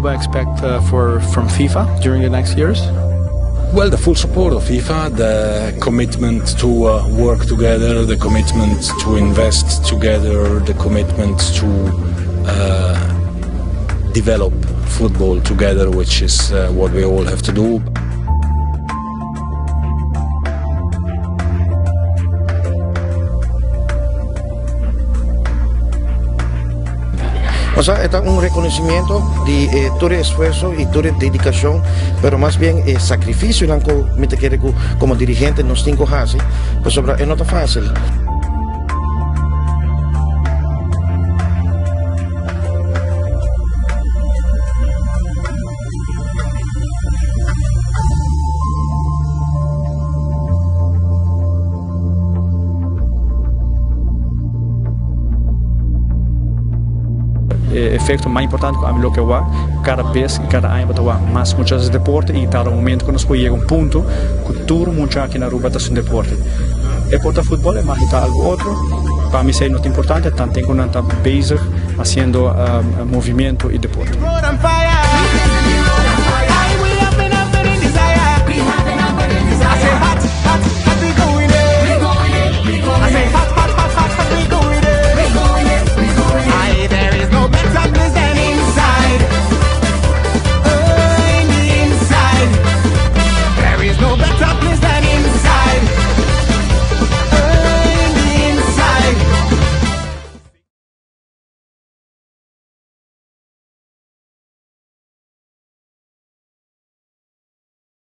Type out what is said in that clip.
Aruba expect uh, for from FIFA during the next years? Well, the full support of FIFA, the commitment to uh, work together, the commitment to invest together, the commitment to uh, develop football together, which is uh, what we all have to do. Osea, ta un reconocimento di eh, tur esfuerso y tur dedicacion, pero mas bien eh, sacrificio cu mi ta kere como dirigente nos tin cu haci, pasobra no ta facil. E efecto mas importante cu ami lo kier wak cada bes y cada aña bo ta wak mas mucha haci deporte y ta un momento cu nos por yega un punto cu tur mucha aki na Aruba ta haci un deporte. E por ta futbol, e mag ta algo otro, pa mi esey no ta importante, tanten cu nan ta bezig haciendo movimiento y deporte.